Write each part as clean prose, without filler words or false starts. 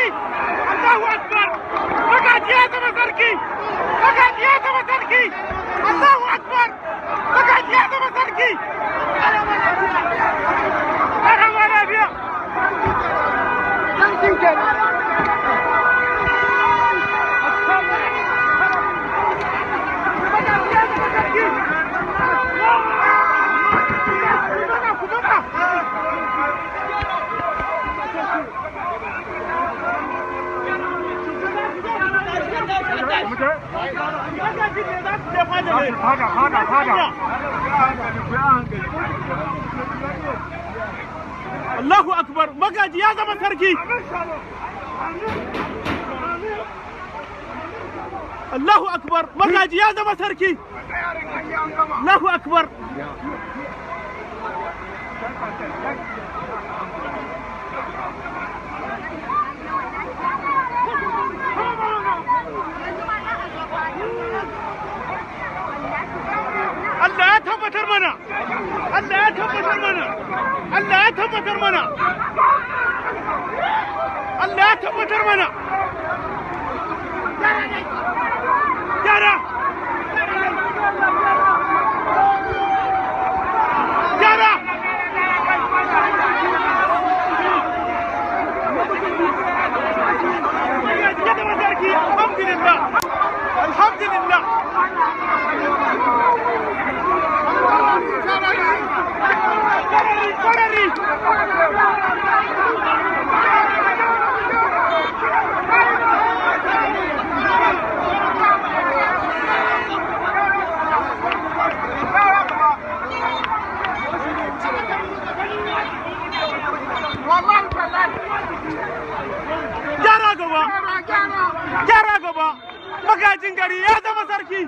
Sarki! Allahu Akbar! Magaji ya zama sarki! Magaji ya zama sarki! Allahu Akbar! Magaji ya zama sarki! Marhaba lafiya! Sarkin kenan! Magaji ya zama sarki! Ku matsa, ku matsa! Fada, fada, fada. Allahu Akbar, Magaji ya zama sarki. Allahu Akbar, Magaji ya zama sarki. Allahu Akbar. Allah ya tabbatar mana, Allah ya tabbatar mana, Allah ya tabbatar mana, Allah ya tabbatar mana. Gyara, gyara. Ya zama sarki. Alhamdulillah, alhamdulillah. Sarari, sarari. Gyara gaba, gyara gaba. Magajin gari ya zama sarki.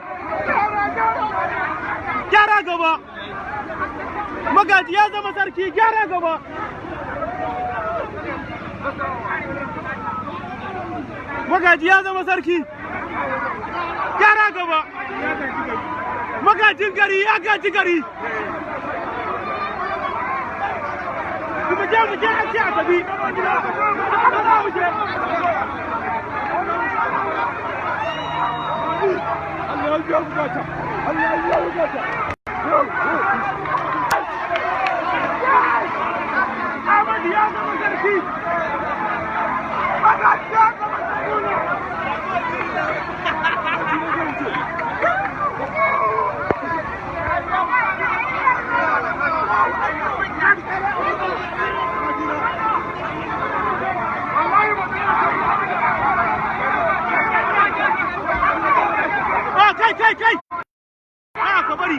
Gyara gaba. Magaji ya zama sarki. Gyara gaba. Magaji ya zama sarki. Gyara gaba. Magajin gari ya gaji gari. Mu je, mu je, an ce a tafi. Mu je. Allah ya biya bukata. Allah ya biya bukata. Ahmad ya zama sarki. Magaji ya zama sarki. Ah, kai, kai, kai! Ah, ka bari.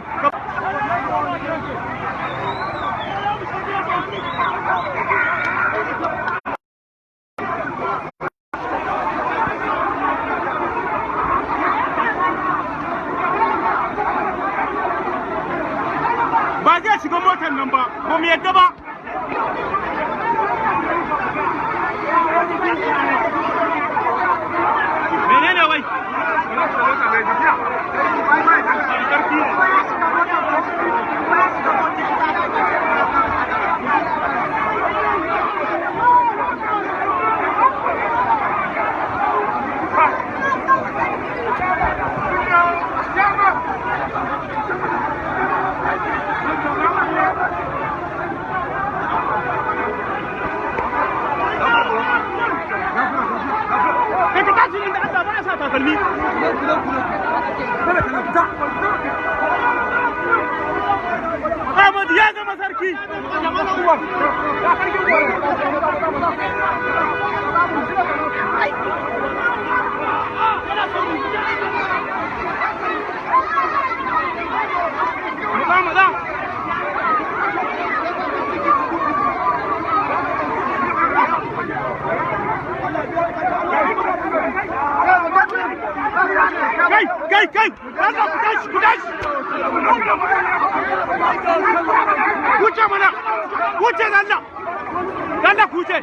Ba zai shiga motar nan ba, ba mu yadda ba. Menene wai? Kai, ka tashi nan da Allah, ba a sa takalmi. Ahmad ya zama sarki. Maza, maza. Kai, kai, kai! Allah, ku tashi, ku tashi! Wuce mana! Wuce da Allah! Da Allah, ku wuce!